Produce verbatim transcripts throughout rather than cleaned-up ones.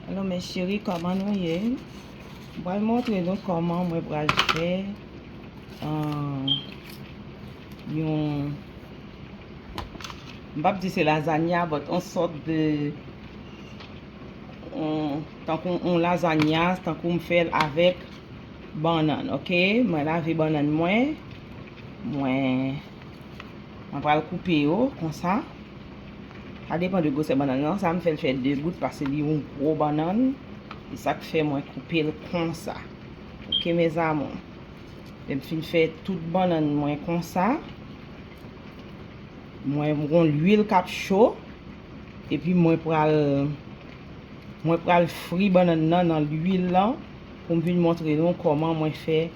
Hello mes chéris, kòman nou ye? Mwen pral montre nou kòman mwen pral fè, euh, yon, m p ap di se lasagna, but yon sòt de, yon, tankou yon lasagna, tankou m fè l avèk bannann, oke? Mwen lave bannann mwen, mwen, mwen pral koupe yo konsa. Sa depann de gwosè bannann nan. Sa m fè l fè de bout paske li yon gwo bannann. E sa k fè mwen koupe l konsa. Oke mes amours. Lè m fin fè tout bannann mwen konsa, mwen gon lwil k ap cho. Epi mwen pral, mwen pral fri bannann nan nan lwil lan pou m vin montre nou kòman mwen fè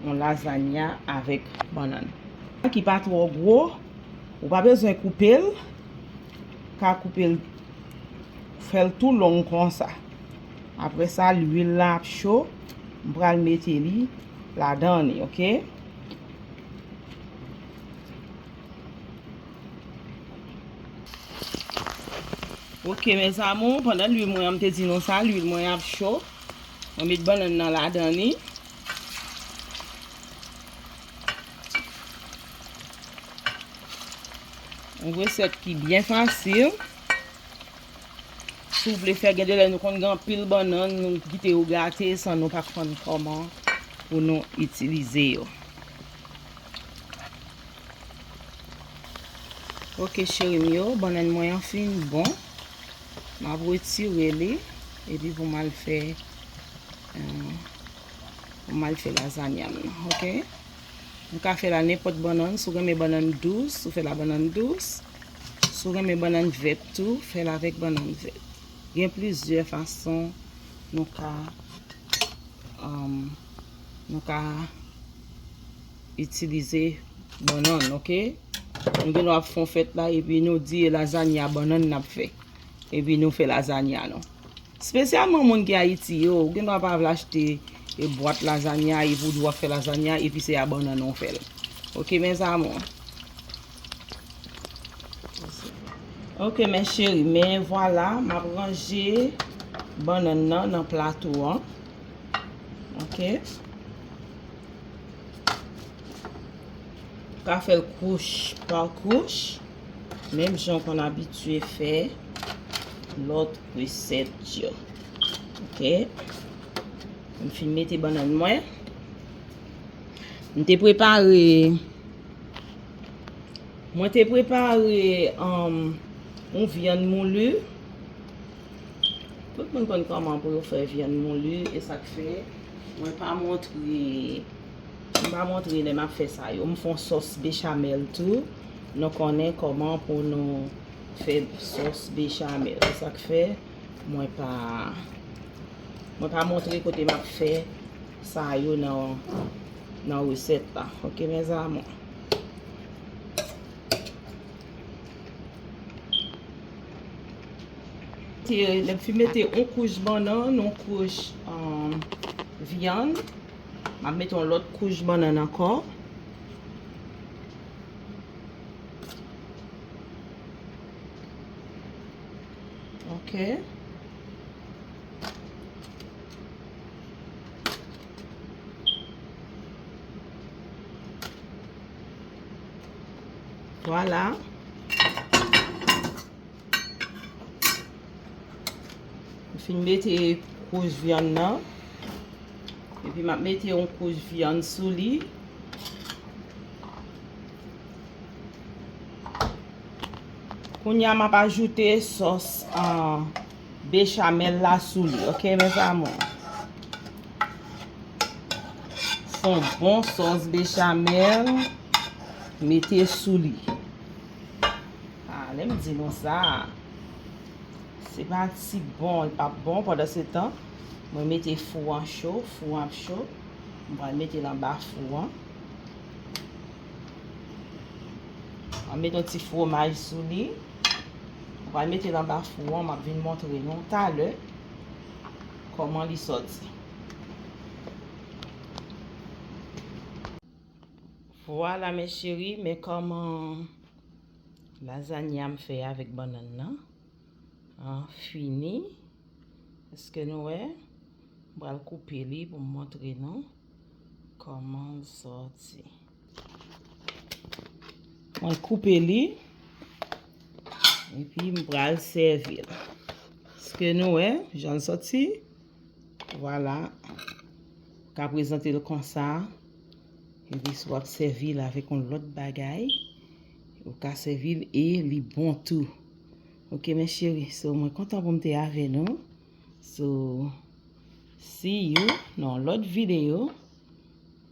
yon lasagna avèk bannann. Ki pa twò gwo, ou pa bezwen koupe l, ka koupe l, fè l tou long konsa. Apre sa, lwil la ap cho, m pral mete li ladan li, oke? Oke mes amours, pandan lwil mwen an, m te di nou sa, lwil mwen ap cho. Mwen met bannann nan ladan li. Yon resèt ki byen fasil. Si w vle fè, gen de lè nou konn gen anpil bannann, nou kite yo gate san nou pa konn kòman pou nou itilize yo. Oke cheri m yo, bannann mwen an fin bon. M ap retire li epi pou m al fè, euh, pou m al fè lasagna m nan, oke? Nou ka fè l a nenpòt bannann. Si w renmen bannann dous, ou fè l a bannann dous. Si w renmen bannann vèt tou, fè l avèk bannann vèt. Gen plizyè fason nou ka, um, nou ka itilize bannann, oke? Nou gen dwa ap fè yon fèt la, epi nou di e lasagna bannann n ap fè. Epi nou fè lasagna nou. Espesyalman moun ki Ayiti yo, ou gen dwa pa vle achte e bwat lasagna, epi ou di w ap fè lasagna, epi se a bannann ou fè l. Oke mes amours. Oke mes chéris, men vwala, m ap ranje bannann nan nan plato an. Oke. Ou ka fè l kouch pa kouch, menm jan w konn abitye fè lòt resèt yo. Oke. M fin mete bannann mwen. M te prepare, mwen te prepare, um, yon vyann mouli. Tout moun konn kòman pou yo fè vyann mouli, e sa k fè mwen pa montre, mwen pa montre lè m ap fè sa yo. M fè yon sòs bechamel tou. Nou konnen kòman pou nou fè sòs bechamel. E sa k fè mwen pa, mwen pa montre kote m ap fè sa yo nan, nan resèt la. Oke mes amours. Te, lè m fin mete yon kouch bannann, yon kouch, um, vyann, m ap mete yon lòt kouch bannann ankò. Oke. Vwala. M fin mete kouch vyann nan. Epi m ap mete yon kouch vyann sou li. Kounye a m ap ajoute sòs, ah, bechamel la sou li, oke mes amours? Fè yon bon sòs bechamel, mete sou li. Ah, lè m di nou sa, se pa ti bon, l p ap bon. Pandansetan, mwen mete fou an cho, fou an ap cho. M pral mete l anba fou an. Mwen mete yon ti fwomaj sou li. Mwen pral mete l anba fou an, m ap vin montre nou talè kòman li sòti. Vwala mes chéris, men kòman lasagna m fè avèk bannann nan an fini. Èske nou wè? M pral koupe li pou m montre nou kòman l sòti. Mwen koupe li, epi m pral sèvi l. Èske nou wè jan l sòti? Vwala. Ka prezante l konsa. Epi si w ap sèvi l avèk yon lòt bagay, ou ka sèvi l e li bon tou. Ok, mes chéris, so mwen kontan pou m te avè nou. So, see you nan yon lòt videyo.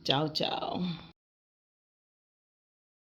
Tchao, tchao.